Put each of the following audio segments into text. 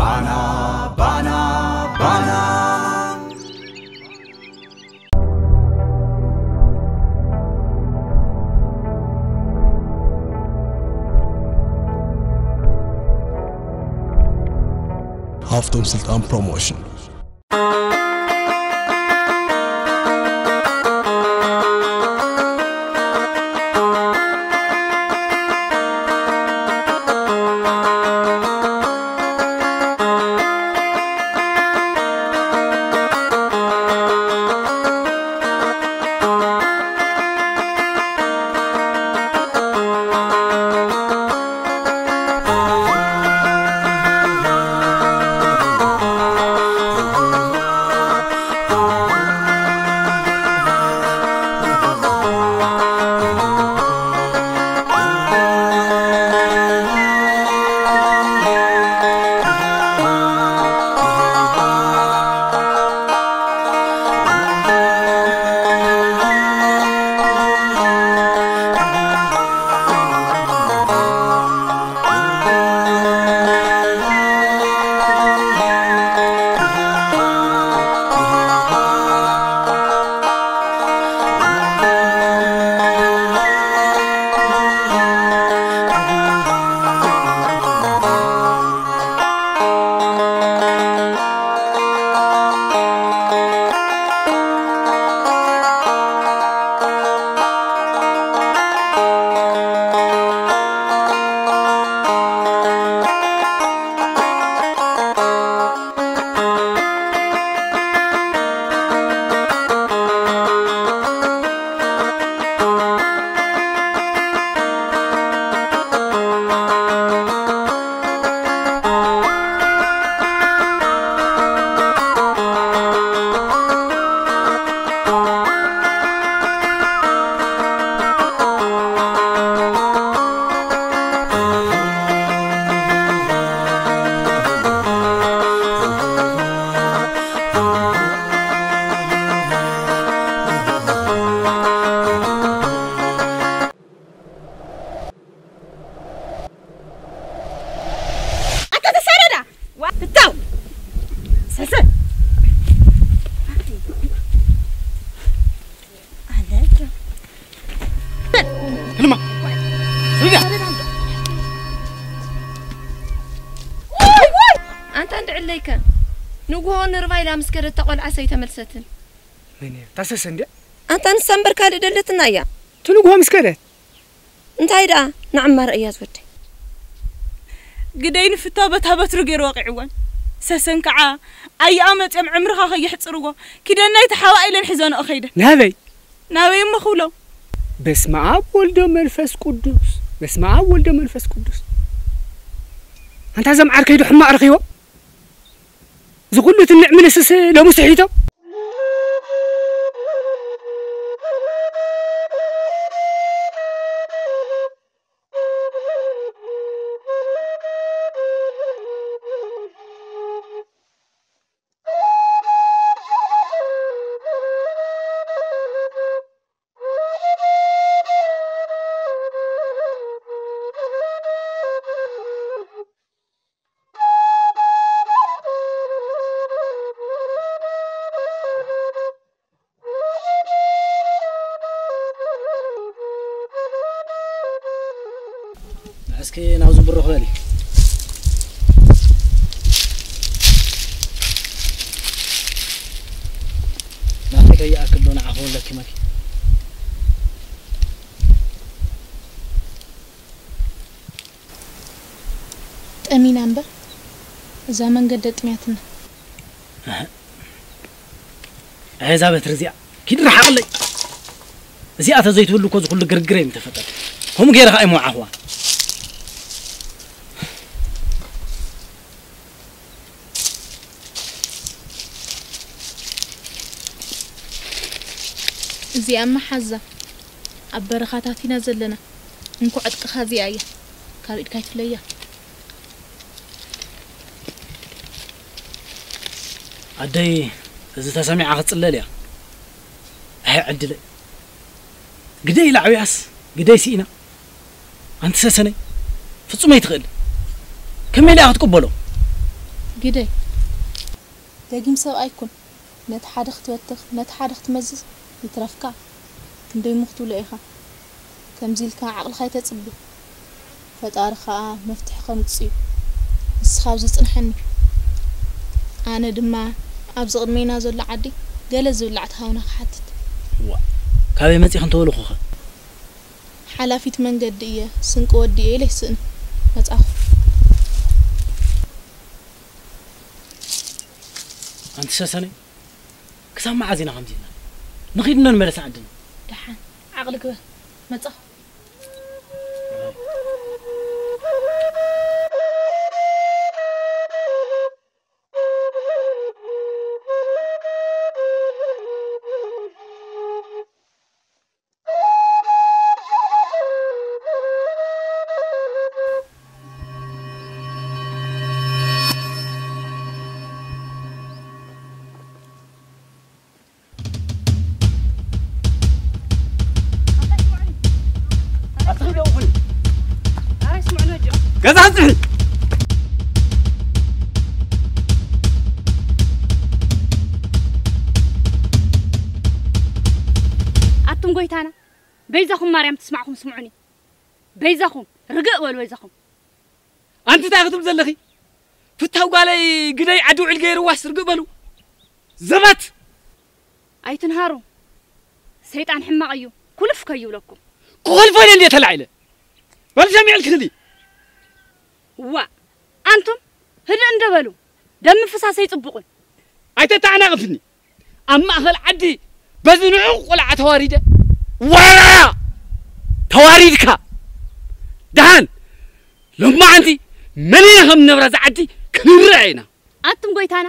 ባና ባና ባና። ሃፍቶም ስልጣን ፕሮሞሽን። ኣታ ተሳረዳ! ዋ፣ ፍታው! ሰሰ! ኣለ! ህልማ! ስብያ! ኣንታ እንድዕለይከ ንጉሆ ንርባ ኢላ ምስ ከደት እታ ቆልዓ ሰይተመልሰትን። መን እያ? እታ ሰሰ እንድያ? ኣንታ ንሳ እምበር ካልእ ደለትና እያ። እቲ ንጉሆ ምስ ከደት? እንታይ ደኣ ንዕማረ እያ ዝወደይ። ግደይ ንፍታ በታ በትሪ ገይሩ ወቂዕወን። ሰሰን ከዓ ኣያኣ መፅኦም ዕምርኻ ከየሕፅርዎ ኪደናይ ተሓዋ ኢለን ሒዘንኦ ከይደ። ናበይ? ናበይ እሞ ክብሎ? በስመ ኣብ ወልዶ መንፈስ ቅዱስ፣ በስመ ኣብ ወልዶ መንፈስ ቅዱስ። ኣንታ እዞም ዓርከይ ዶ ሕማቕ ረኺቦም? እዚ ኩሉ ትንዕ ምንስስ ሎሚ ስሒቶም? እስኪ ናብዚ ብሩኽ በሊ። ናተይ ከይኣክል ዶ ንዓኹ ለኪመኪ? ጠሚና እምበር እዛ መንገዲ ኣጥምያትና። ኣሀ። ኣይ፣ እዛ በትሪ እዚኣ ኪድ ርሓቕለይ። እዚኣ ተዘይትህሉ እኮ እዚ ኩሉ ግርግር ኣይምተፈጠረ። ከምኡ ገይረ ከዓ ኣይምወዓኹዋ። እዚኣ መሓዛ ኣብ በረኻታት ኢና ዘለና። እንኮ ዕጥቅኻ እዚኣ እያ። ካብ ኢድካ ኣይትፍለያ። ኣደይ፣ እዚ ተሰሚዓ ክትጽለል እያ። ኣይ ዕድለይ። ግደይ ኢላ ዓብያስ፣ ግደይ ስኢና። ኣንቲ ሰሰነይ፣ ፍጹም ኣይትኽእል። ከመይ ኢላ ክትቅበሎ? ግደይ፣ ደጊም ሰብኣይ ኩን። ነቲ ሓደ ክትበትኽ፣ ነቲ ሓደ ክትመዝዝ ይትረፍካ። ክንደይ እሞ ክትብሎ ኢኻ። ከምዚ ኢልካ ዓቕልኻ ኣይተጽቢ። ፈጣሪ ኸኣ መፍትሒ ከምጽእ እዩ። ንስኻ ኣብዚ ጽንሐኒ። ኣነ ድማ ኣብዚ ቅድሜና ዘሎ ዓዲ ገለ ዝብላዕ ትሃብና ክሓትት። ዋ፣ ካበይ መጺእኺ እንተበልኹኸ? ሓላፊት መንገዲ እየ፣ ስንቂ ወዲኤ ኢለ ይስእን መጻኹ። ኣንቲ ሰሰነይ፣ ክሳብ መዓዝ ኢና ከምዚ ኢልና? ንኺድ እንዶ ንመለስ ዓድና። ደሓን፣ ዓቕሊ ግበር፣ መጻኹ። ገዛ ጽሒ። ኣቱም ጎይታና፣ በይዛኹም ማርያም ትስማዕኹም ስምዑኒ። በይዛኹም ርግእ በሉ በይዛኹም። ኣንቲ እንታይ ክትብል ዘለኺ? ፍታው ጓለይ ግደይ ዓዲ ውዕል ገይርዋስ ርግእ በሉ። ዘባት! ኣይትንሃሩ። ሰይጣን ሕማቕ እዩ። ኩልፍ ከይብለኩም። ክኾልፎ ኢለ እንድየ ተላዒለ። በል ሰሚዕልኪ ክሊ። ዋ፣ ኣንቱም ህድእ እንደ በሉ። ደም ምፍሳስ ኣይጽቡቕን። ኣይተተዓናቕፍኒ። ኣብ ማእኸል ዓዲ በዚ ንዑቕ ቆልዓ ተዋሪደ። ዋራ! ተዋሪድካ። ደሓን ሎማዓንቲ መን ኢና ከም ንነብራ እዛ ዓዲ ክንርኣ ኢና። ኣቱም ጎይታና፣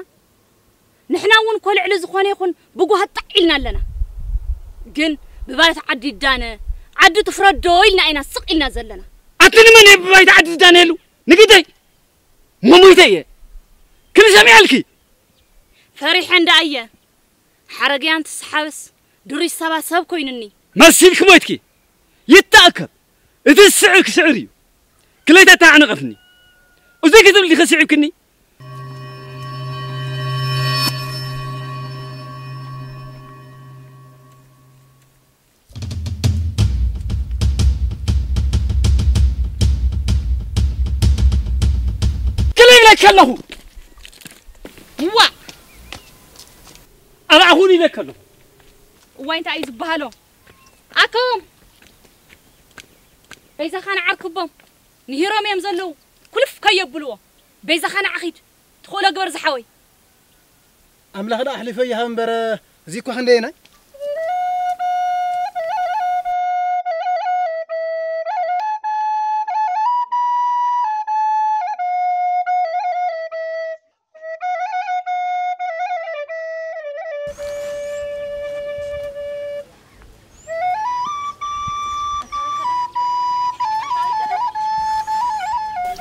ንሕና እውን ኮልዕሊ ዝኾነ ይኹን ብጓህ ጣዕ ኢልና ኣለና። ግን ብባይታ ዓዲ ይዳነ፣ ዓዲ ትፍረዶ ኢልና ኢና ስቕ ኢልና ዘለና። ኣቲ ንመን እየ ብባይታ ዓዲ ዝዳነየሉ? ንግደይ! መሞይተ እየ። ክሊ ሰሚዐልኪ? ፈሪሐ እንዳ እየ። ሓረግያን ትስሓብስ ድሩይ ሰባ ሰብ ኮይኑኒ። መሲልኪ ሞይትኪ። ይተኣከብ። እቲ ዝስዕር ክስዕር እዩ። ክለይ ተተዓነቐፍኒ። እዙይ ክትብል ዲኺ ስዒብክኒ? ክለይ ኢለኪ ኣለኹ። ዋ! ኣብኣ ሁን ኢለኪ ኣለኹ። እዋይ፣ እንታይ እዩ ዝበሃሎ? ኣቶም በይዛኻ ንዓርክቦም ንሂሮም እዮም ዘለዉ። ኩልፍ ከየብልዎ። በይዛኻ ንዓኺድ። ትኽእሎ ግበር ዝሓወይ። ኣምላኽ ደኣ ኣሕሊፈ ይሃብ እምበር፣ እዚ እኳ ክንደየናይ?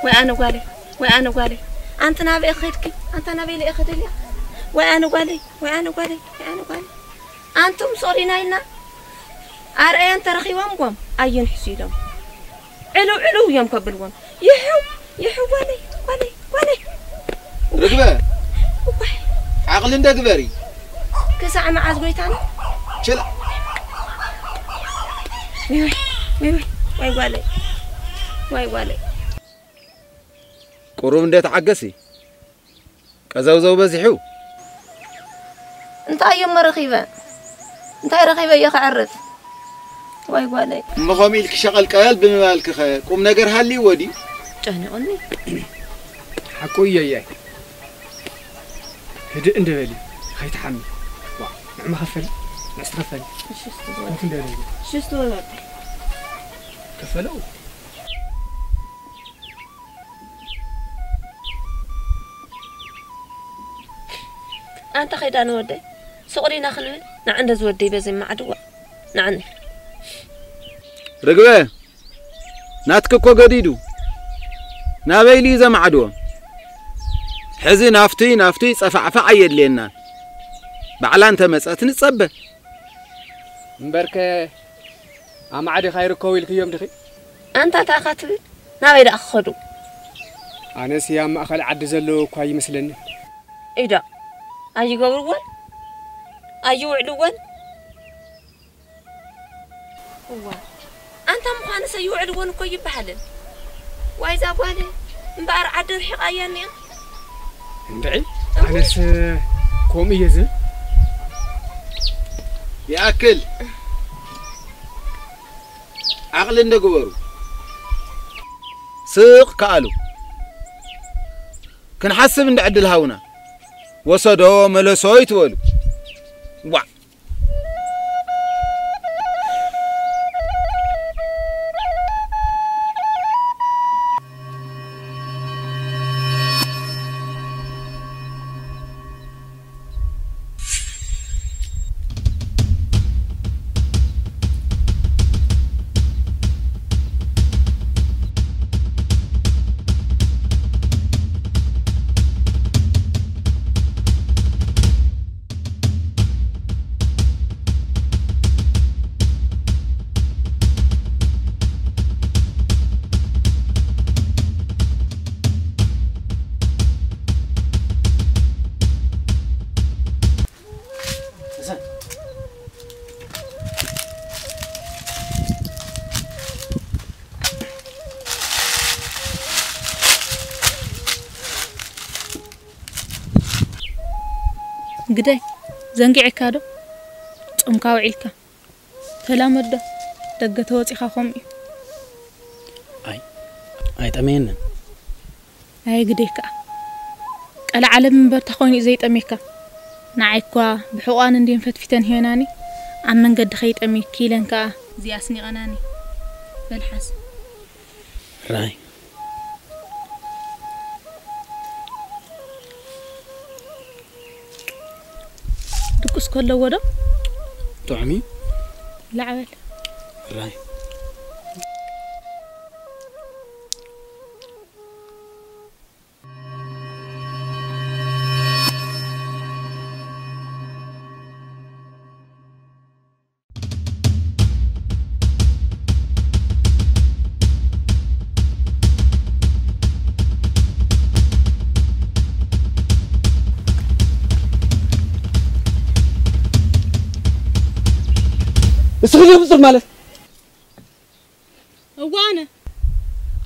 ወይ ኣነ ጓለይ፣ ወይ ኣነ ጓለይ፣ ኣንቲ ናበይ ኸድኪ? ኣንታ ናበይ ኢለ እኸደልያ? ወይ ኣነ ጓለይ፣ ወይ ኣነ ጓለይ፣ ወይ ኣነ ጓለይ። ኣንቱም ሶሪና ኢልና ኣርኣያ እንተረኺቦም ጎም ኣየንሕሱ ኢሎም። ዕልው ዕልው እዮም ከብልዎም። ይሕው፣ ይሕው ጓለይ፣ ጓለይ፣ ጓለይ። ርግበ፣ እዋይ። ዓቕሊ እንደ ግበሪ። ክሳዕ መዓዝ ጎይታና? ችላ። ወይ፣ ወይ፣ ወይ፣ ወይ ጓለይ። ወይ ጓለይ። ቁሩብ እንደ ተዓገሲ። ቀዘውዘው በዚሑ። እንታይ እዩ'ሞ ረኺበ? እንታይ ረኺበ እየ ክዕርፍ? ወይ ጓለይ። እሞ ከምኡ ኢልኪ ሸቐልቀል ብምባልኪኸ ቁም ነገር ሃልይዎ ድዩ? ጨኒቑኒ። ሓቁ እዩ ኣያይ። ህድእ እንደ በሊ፣ ከይትሓሚ። ዋ፣ ንዕማ ከፈሊ፣ ንዕስቲ ከፈሊ። እሺ፣ እስቲ በል። ኮፍ እንደ በሊ። እሺ፣ እስቲ በል ወደይ። ከፈለው። ኣንታ ኸይዳ ንወደይ፣ ሱቕ ዲና ክንብል? ንዓ እንደ ዝወደይ በዘይ ማዕድዋ። ንዓኒ። ርግበ፣ ናትኪ እኮ ገዲዱ። ናበይ ኢሉ እዩ ዘማዕድዎ? ሕዚ ናፍቱይ፣ ናፍቱይ ጸፋዕፋዕ ኣየድልየናን። ባዕላ እንተ መጸት ንጸበ። እምበርከ ኣማዕዲኻ ይርከቡ ኢልክዮም ዲኺ? ኣንታ እንታይ ኢኻ ትብል? ናበይ ደኣ ክኸዱ? ኣነስ ኣብ ማእኸል ዓዲ ዘለዉ እኳ ይመስለኒ። ኢዳ ኣይገብርዎን ኣይውዕልዎን። እዋ ኣንታ ምዃንስ ኣይውዕልዎን እኮ ይበሃልን። ዋይ እዛ ጓል እምበኣር ዓዲ ርሒቓ እያ እኒኣ። እንድዒ ኣነስ ከምኡ እየ ዝብል። ይኣክል ዓቕሊ እንደ ግበሩ። ስቕ ከኣሉ ክንሓስብ እንደ ዕድል ሃውና። ወሰዶ መለሶ ይትበሉ። ዋዕ። ግደይ፣ ዘንጊዕካ ዶ? ጾምካ ውዒልካ? ተላመድ ዶ? ደገ ተወጺኻ ከምኡ እዩ። ኣይ ኣይጠመየንን። ኣይ ግደይ ከኣ። ቀልዓለም እምበር ተኾይኑ እዩ ዘይጠሜካ። ንዓይ እኳ ብሕቋን እንድየን ፈትፊተን ሂበናኒ፣ ኣብ መንገዲ ከይጠምየኪ ኢለን ከኣ እዚኣ ኣስኒቐናኒ። በል ሓስ። ራይ ድቁስ ከለዎ ዶ? ጥዑም እዩ። ላዕበል። ራይ እስኺ ብፅር ማለት እዋ ኣነ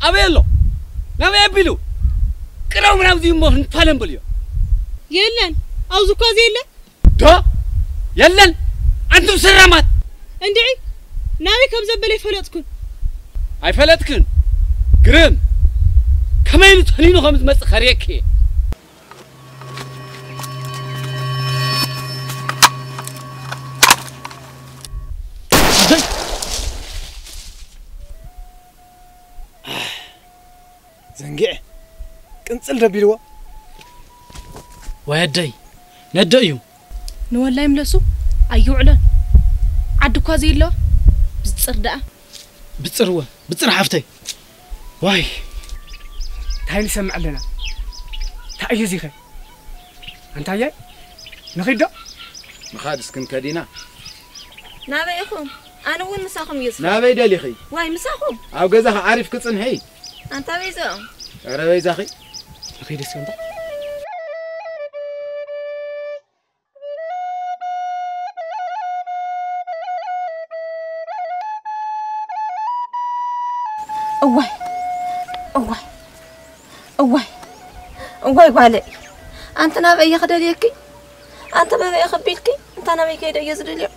ኣበይ ኣሎ? ናበይ ኣቢሉ? ቅረቡ ናብዚ እሞ ክንፋለም በልዮ። የለን ኣብዚ እኳ ዘየለ ዶ የለን ኣንቱም ሰራማት። እንድዒ ናበይ ከም ዘበለ ይፈለጥኩን። ኣይፈለጥክን። ግርም ከመይ ኢሉ ተኒኑ ከም ዝመጽእ ከርእየኪ እየ። ዘንጊዐ ቅንጽል ደቢልዎ። ወይ ኣደይ ነዶ እዩ። ንወላይ ምለሱ ኣይውዕሎን። ዓዲ እኳ ዘየለዋ ብፅር ደኣ። ብፅርወ ብፅር ሓፍተይ። ዋይ እንታይ ንሰምዕ ኣለና? እንታይ እዩ እዚኸ? ኣንታያይ ንኺድ ዶ? ምኻድ እስክንከድ ኢና። ናበይ ኢኹም? ኣነ እውን ምሳኹም እየ ዝኸ ናበይ ደሊኺ? ዋይ ምሳኹም? ኣብ ገዛኺ ዓሪፍኪ ጽንሒ። ኣንታ በይዘኦም። ኧረ በይዛኺ። ንኺድ እስከ እንታ። እዋይ እዋይ እዋይ እዋይ ጓለይ ኣንቲ ናበይ እየ ክደልየኪ ኣንተ በበይ ከቢልኪ እንታ ናበይ ከይደ እየ ዝደልዮ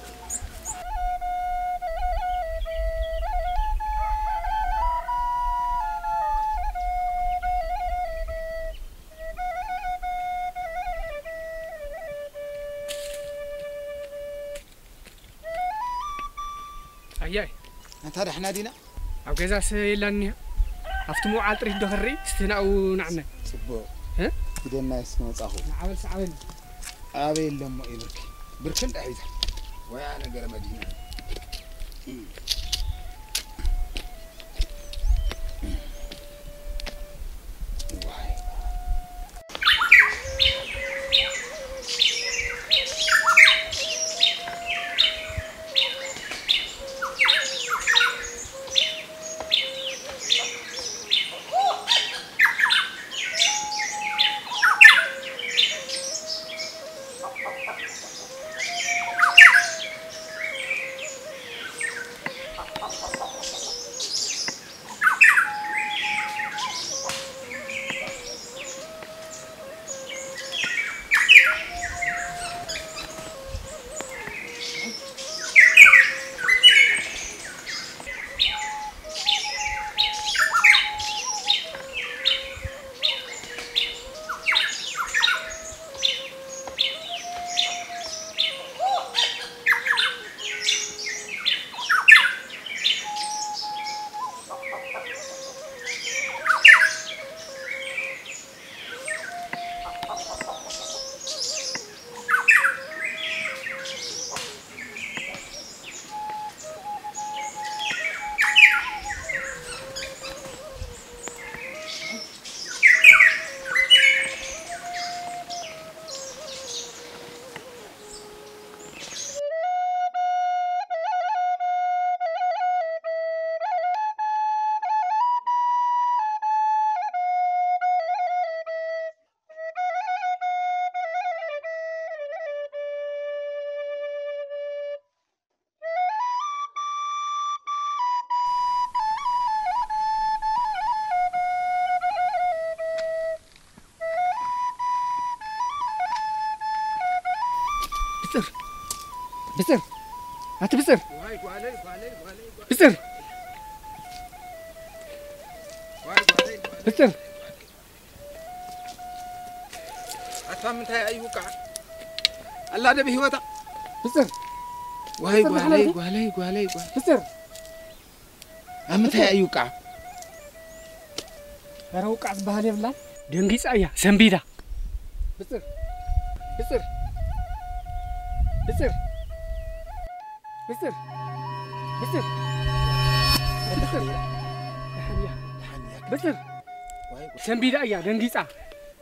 ኣያይ ኣንታ ዳሕና ዲና ኣብ ገዛስ የላን እኒሃ ኣብቲ ምውዓል ጥሪት ዶ ክርኢ እስቲ ናብኡ ንዓነ ጽቡቕ እ? ኪደና እስኪ መጻኹ ንዓበል ሰዓበል ኣበይ ኣለሞ እዩ ብርኪ ብርኪ እንዳ ሒዛ ወያ ነገር መዲና ብጽር፣ ብጽር፣ ኣቲ ብጽር፣ ብጽር፣ ብጽር። ኣታ ምንታይ እዩ ቃ ኣላ ደብ ህይወታ። ብጽር፣ ዋይ ብጽር፣ ጓለይ፣ ብጽር፣ ጓለይ፣ ጓለይ፣ ጓለይ። ብጽር። ኣምንታይ እዩ ቃ? ኧረ ውቃዕ ዝበሃል የብላን። ደንጊጻ እያ ሰንቢዳ። ብጽር፣ ብጽር፣ ብጽር፣ ብጽር፣ ብጽር፣ ብጽር። ደሓን እያ። ደሓን እያ። ብጽር። ዋይ ጓ- ሰንቢዳ እያ ደንጊጻ።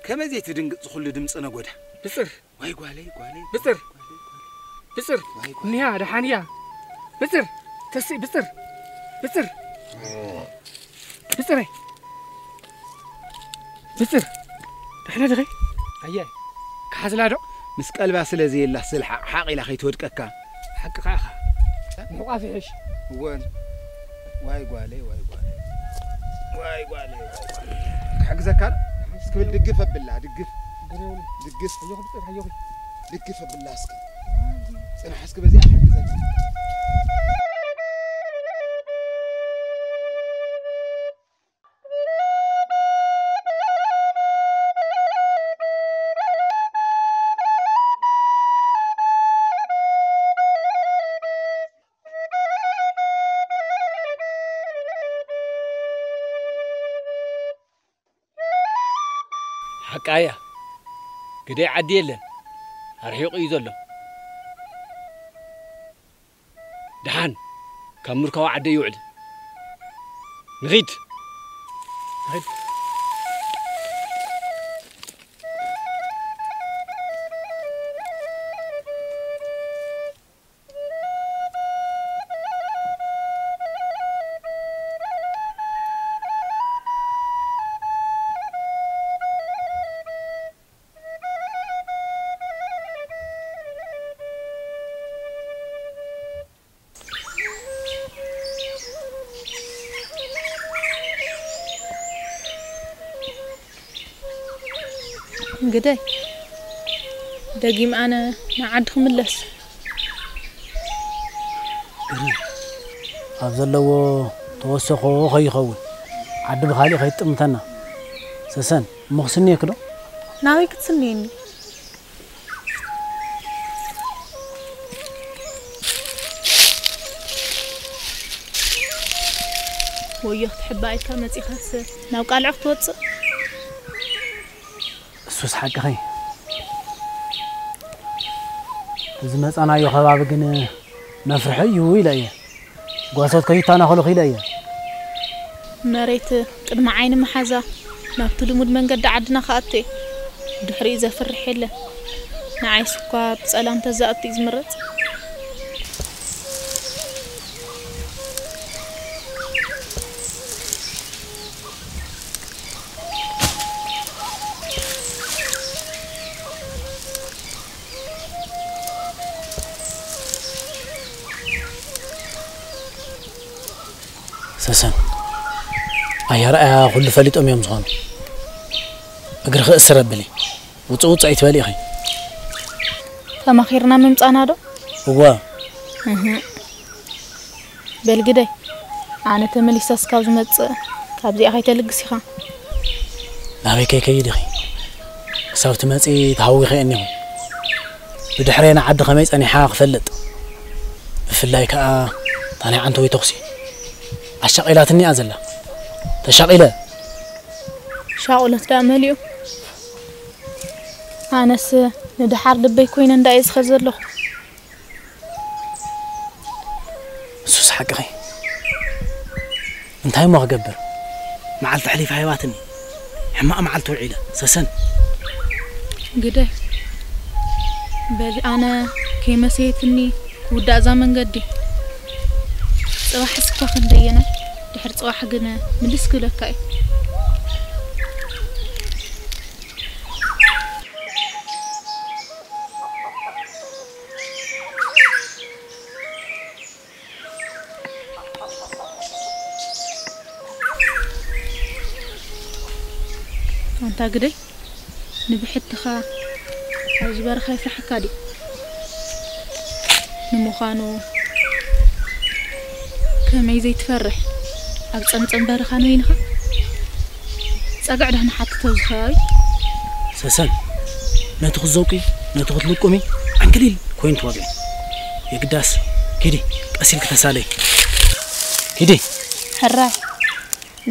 ከመይ ዘይትድንግጽ ዝኹሉ ድምጺ ነጎዳ? ብጽር። ዋይ ጓለይ፣ ጓለይ። ብጽር። ጓለይ፣ ጓለይ። ብጽር። ዋይ ጓለይ። እኒያ ደሓን እያ። ብጽር። ተስእ ብጽር። ብጽር። ብጽረይ። ብጽር። ደሕና ዲኺ? ኣየ። ክሓዝላ ዶ? ምስ ቀልባ ስለ ዘየላ ስል ሓቕ ኢላ ከይትወድቀካ። ሓቅኻ ኢኻ። ምሕቋፍ ይሕሽ። እወን። ዋይ ጓለይ፣ ዋይ ጓለይ። ዋይ ጓለይ፣ ዋይ ጓለይ። ክሕግዘካ ዶ? እስኪ ብል ድግፍ ኣብላ፣ ድግፍ። ድግፍ። ኣጆኺ ብጽር፣ ኣጆኺ። ድግፍ ኣብላ እስኪ። ጽናሕ እስኪ በዚኣ ክሕግዘካ። ሓቃያ ግደይ ዓዲ የለን፣ ኣርሒቑ እዩ ዘሎ። ደሓን ካብ ምርካቡ ዓደይ ይውዕል። ንኺድ። ንኺድ። ግደይ፣ ደጊም ኣነ ንዓዲ ክምለስ። ኣብ ዘለዎ ተወሰኾ ከይኸውን፣ ዓዲ ብኻሊእ ከይትጥምተና። ሰሰን፣ እሞ ክስንየኪ ዶ? ናበይ ክትስንየኒ? ወዮ ክትሕባእ ኢልካ መጺኻስ ናብ ቃልዕ ክትወጽእ? እሱስ ሓቅኺ። እዚ መጻናዮ ከባቢ ግን መፍርሒ እዩ ኢለ እየ። ጓሶት ከይታናኸሉ ኺለ እየ። መሬት ቅድሚ ዓይኒ መሓዛ ናብቲ ልሙድ መንገዲ ዓድና ክኣቱ እየ። ድሕሪኡ ዘፍርሕ የለን። ንዓይስ እኳ ብጸላም ተዛእቱ እዩ ዝምረጽ። ሰሰን፣ ኣያ ረኣያ ኩሉ ፈሊጦም እዮም ዝኾኑ። እግርኺ እስር ኣብሊ። ውጽእ ውጽእ ኣይትበሊ ኢኺ። ተማኺርና ምምጻና ዶ? እወ። እህ። በል ግደይ፣ ኣነ ተመሊሰ እስካብ ዝመጽእ ካብዚኣ ከይተልግስ ኢኻ። ናበይ ከይከይድ ኢኺ? ክሳብ ትመጺ ተሃዊኸ እኒኹ። ብድሕረይ ንዓዲ ከመይ ጸኒሓ ክፈልጥ። ብፍላይ ከኣ እታ ናይ ዓንተወይ ተኹሲ ኣሻቒላትኒ እያ ዘላ። ተሻቒለ። ሻቑለት ደኣ መሊኡ። ኣነስ ንደሓር ልበይ ኮይነ እንዳ እየ ዝኸድ ዘለኹ። ንሱስ ሓቅኺ። እንታይ እሞ ክገብር? መዓልቲ ኣሕሊፋ ሂባትኒ። ሕማቕ መዓልቲ ውዒለ። ሰሰን። ግደ። በሊ ኣነ ከይመሰየትኒ ክውዳእ እዛ መንገዲ። ጽባሕስ እኳ ክንደየናይ፣ ድሕሪ ጽባሕ ግን ምልስ ክብለካ እዩ። ኣንታ ግደይ፣ ንብሕትኻ ኣብዚ በረኻ ይፍርሓካ ድዩ? ምዃኑ ከመይ ዘይትፈርሕ? ኣብ ጸምጸም በረኻን ወይንኻ ጸግዕ ዳህና ሓትት ኣብዚ ከባቢ። ሰሰን፣ ነቲ ክትዘውቂ ነቲ ክትልቁሚ ዓንክሊል ኮይኑ ትዋግዒ። የግዳስ ኪዲ፣ ቀስ ኢልኪ ተሳለይ። ኪዲ። ሕራይ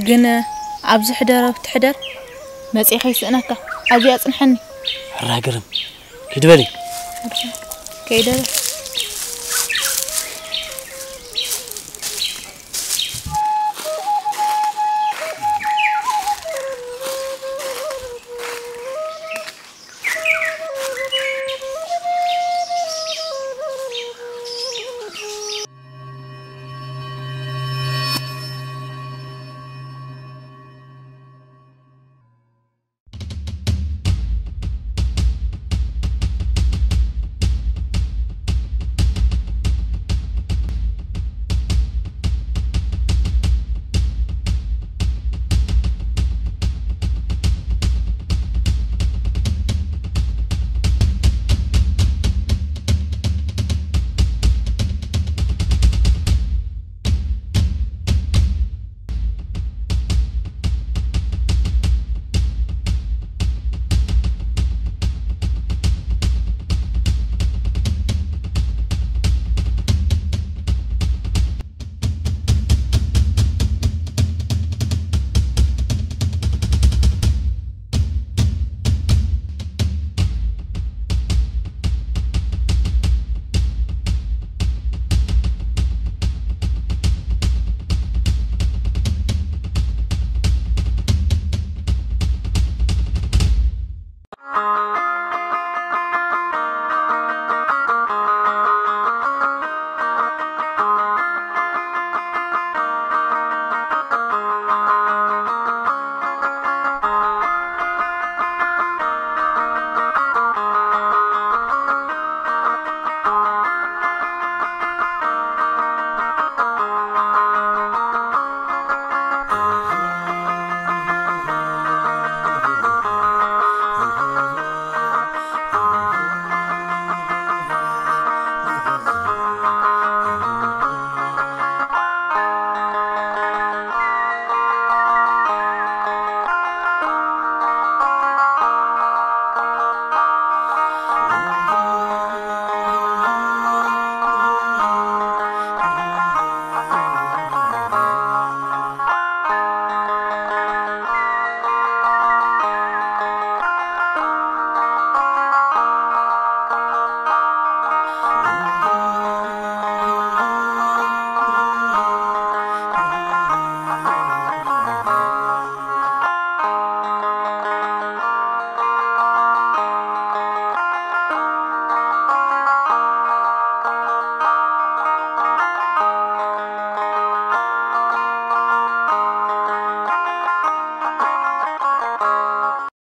ግን ኣብዚ ሕደር ኣብቲ ሕደር መጽኤ ከይስእነካ ኣብዚ ኣጽንሐኒ። ሕራይ ግርም፣ ኪዲ በሊ። ከይደ